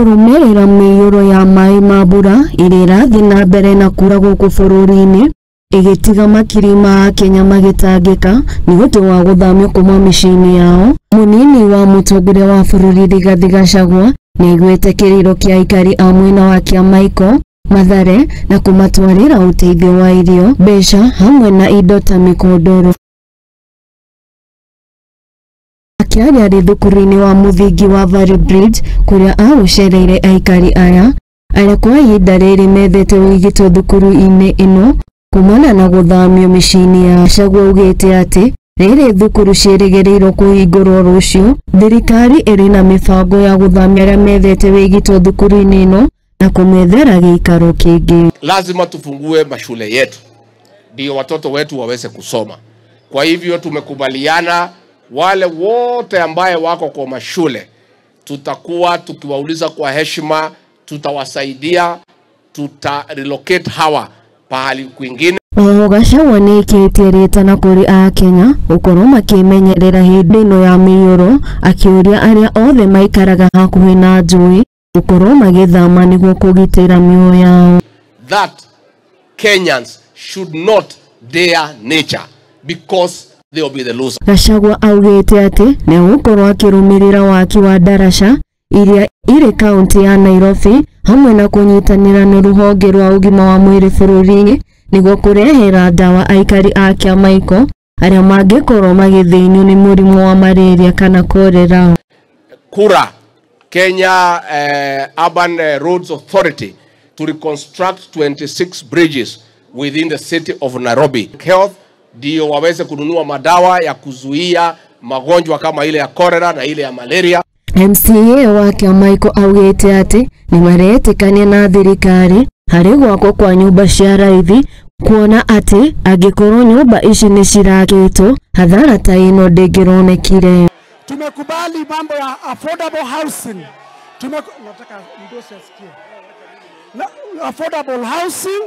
Kũrũmĩrĩra mĩiyũro ya maĩ ma mbura ĩrĩa ĩrathiĩ na mbere na kura gũkũ bũrũri-inĩ ĩgĩtiga makiri ma akenya magĩtangĩka nĩ ũndũ wa gũthamio kuma mĩciĩ-inĩ yao. Mũnini wa mũtongoria wa bũrũri Rigathĩ Gachagua nĩaiguĩte kĩrĩro kĩa aikari a mwena wa Kĩamaiko, Mathare na kũmatwarĩra ũteithio wa irio, mbeca hamwe na indo ta mĩkondoro. Akĩaria arĩ thukuru-inĩ wa mũthingi wa Valley Bridge kũrĩa agũcereire aikari aya arĩa kwa ihinda rĩrĩ methete ũrigitwo thukuru-inĩ ĩno kumana na gũthamio mĩciĩ-inĩ yao. Gachagua augĩte atĩ rĩrĩ thukuru ciĩrĩgĩrĩirwo kũhingũrwo rũciũ, thirikari ĩrĩ na mĩbango ya gũthamia arĩa methete wĩgitwo thukuru-inĩ ĩno na kũmethera gĩikaro kĩngĩ. Lazima tufungue mashule yetu ndio watoto wetu waweze kusoma. Kwa hivyo tumekubaliana wale wote ambaye wako kwa mashule tutakuwa tukiwauliza kwa heshima, tutawasaidia, tuta relocate hawa pahali kwingine. Oho Gachagua nĩaikĩtie rĩtana kũrĩ akenya gũkorwo makĩmenyerera hĩndĩ ĩno ya mĩiyũro, akĩũria arĩa othe maikaraga hakuhĩ na njũĩ gũkorwo magĩthama nĩguo kũgitĩra mĩoyo yao. That Kenyans should not dare nature because they will be the loser. Gachagua augĩte atĩ nĩegũkorwo akĩrũmĩrĩra waki wa ndaraca iria irĩ kaunti ya Nairobi hamwe na kũnyitanĩra na rũhonge rwa ũgima wa mwĩrĩ bũrũri-inĩ nĩguo kũrehera ndawa aikari a Kĩamaiko arĩa mangĩkorwo magĩthĩnio nĩ mũrimũ wa malaria kana cholera. KURA, Kenya Urban Roads Authority, to reconstruct 26 bridges within the city of Nairobi. Health ndio waweze kununua madawa ya kuzuia magonjwa kama ile ya cholera na ile ya malaria. MCA wa Kĩamaiko augĩte atĩ nĩmaretĩkania na thirikari harĩ gwakwo kwa nyũmba cia raithi kuona atĩ angĩkorwo nyũmba ici nĩ cirakĩtwo hathara ta ĩno ndĩngĩronekire. Tumekubali mambo ya affordable housing. Nataka mdosi asikie. Na, affordable housing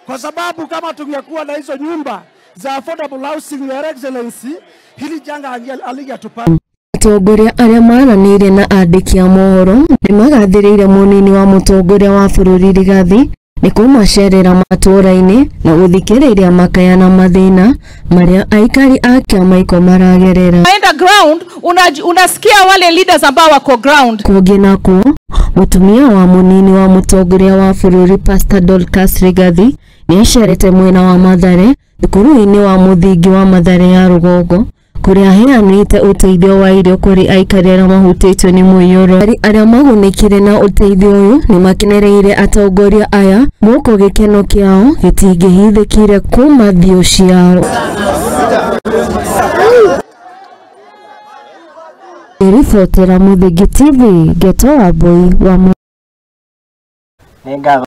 kwa sababu kama tungekuwa na hizo nyumba za affordable housing, Your Excellency, hili janga alingetupata. Atongoria arĩa maranĩirie na andĩki a mohoro nĩmagathĩrĩirie mũnini wa mũtongoria wa bũrũri Rigathi nĩ kũmacerera matũũra-inĩ na gũthikĩrĩria makaya na mathĩna marĩa aikari a Kĩamaiko maragerera. Unaenda ground, unasikia wale leaders ambao wako ground. Kũngĩ nakuo, mũtumia wa mũnini wa mũtongoria wa bũrũri Pastor Dorcas Rigathi nĩacerete mwena wa Mathare thukuru-inĩ wa mũthingi wa Mathare ya Rũgongo kũrĩa aheanĩte ũteithio wa irio kũrĩ aikari arĩa mahutĩtio nĩ mũiyũro. Arĩa magunĩkire na ũteithio ũyũ nĩmakenereire atongoria aya gũkũ gĩkeno kĩao gĩtingĩhithĩkire kuma thiũ ciao. Ribotera Mũthingi TV, Geto Wambui wa Nĩ ngatho.